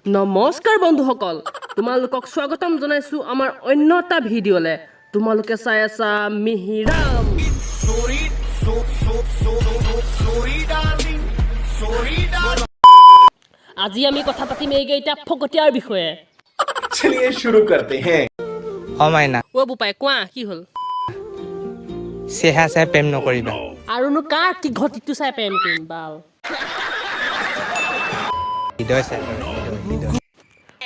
নমস্কাৰ বন্ধুসকল, তোমালোকক স্বাগতম জনাইছো আমাৰ অন্য এটা ভিডিঅ'লে। তোমালোকে চাই আছা Mihiram. Sorry, so so so so sorry, darling. Sorry, darling. আজি আমি কথা পাতিম এইকেইটা ফকতীয়াৰ বিষয়ে। चलिए शुरू करते हैं। অ মাইনা। অ' বোপাই, কোৱা, কি হ'ল? চেহা চাই প্ৰেম নকৰিবা। আৰুনো কাৰ কি ঘটিটো চাই প্ৰেম কৰিম বাল? হৃদয় চাই কৰে, হৃদয়, হৃদয়।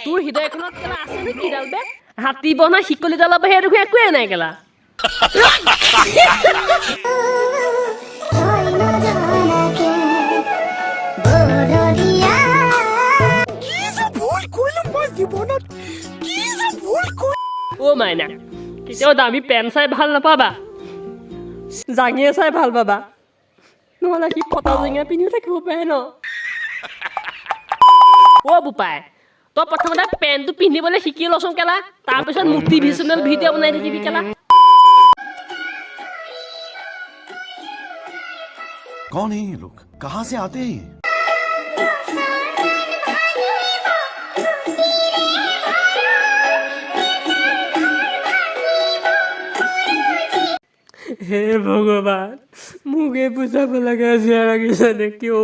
তোৰ হৃদয়খনত কেলা আছে নে কিডাল বে? হাতী বনা শিকলিডালৰ বাহিৰে দেখোন একোৱেই নাই কেলা। তই নজনাকে বৰদিয়া। অ' মাইনা, কেতিয়াও দামী পেণ্ট চাই ভাল নাপাবা, জাঙিয়ে চাই ভাল পাবা। নহ'লে সি ফটা জেঙীয়া পিন্ধিও থাকিব পাৰে ন। অ' বোপাই, তই প্ৰথমতে পেণ্টটো পিন্ধিবলৈ শিকি লচোন কেলা, তাৰপিছত মটিভেশ্যনেল ভিডিঅ' বনাই থাকিবি কেলা। कौन है ये लोग? कहां से आते हैं ये? হে ভগৱান, মোকে বুজাব লগা জীয়াই ৰাখিছে নেকি অ'?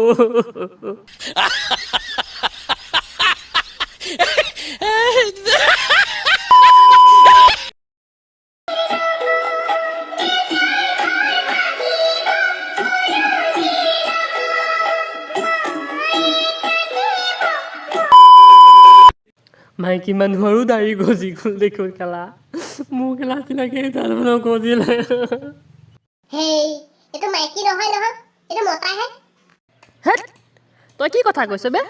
মাইকী মানুহৰো দাড়ি গজি গ'ল দেখোন কেলা, মোৰ কেলা চিনাকি এডাল নগজিলে। হেই, এইটো মাইকী নহয় নহয়, এইটো মতাহে। হেত, তই কি কথা কৈছ বে?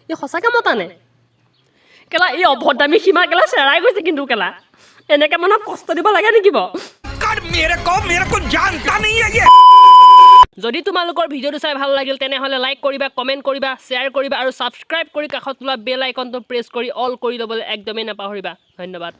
ই সঁচাকে মতা নে কেলা? এই অভদ্ৰামী সীমা কেলা চেৰাই গৈছে কিন্তু কেলা। এনেকে মানুহক কষ্ট দিব লাগে নেকি বাৰু? मेरे को जानता नहीं है ये। যদি তোমালোকৰ ভিডিঅ'টো চাই ভাল লাগিল, তেনেহ'লে লাইক কৰিবা, কমেণ্ট কৰিবা, শ্বেয়াৰ কৰিবা আৰু ছাবস্ক্ৰাইব কৰি কাষত ওলোৱা বেল আইকনটো প্ৰেছ কৰি অল কৰি ল'বলৈ একদমেই নাপাহৰিবা। ধন্যবাদ।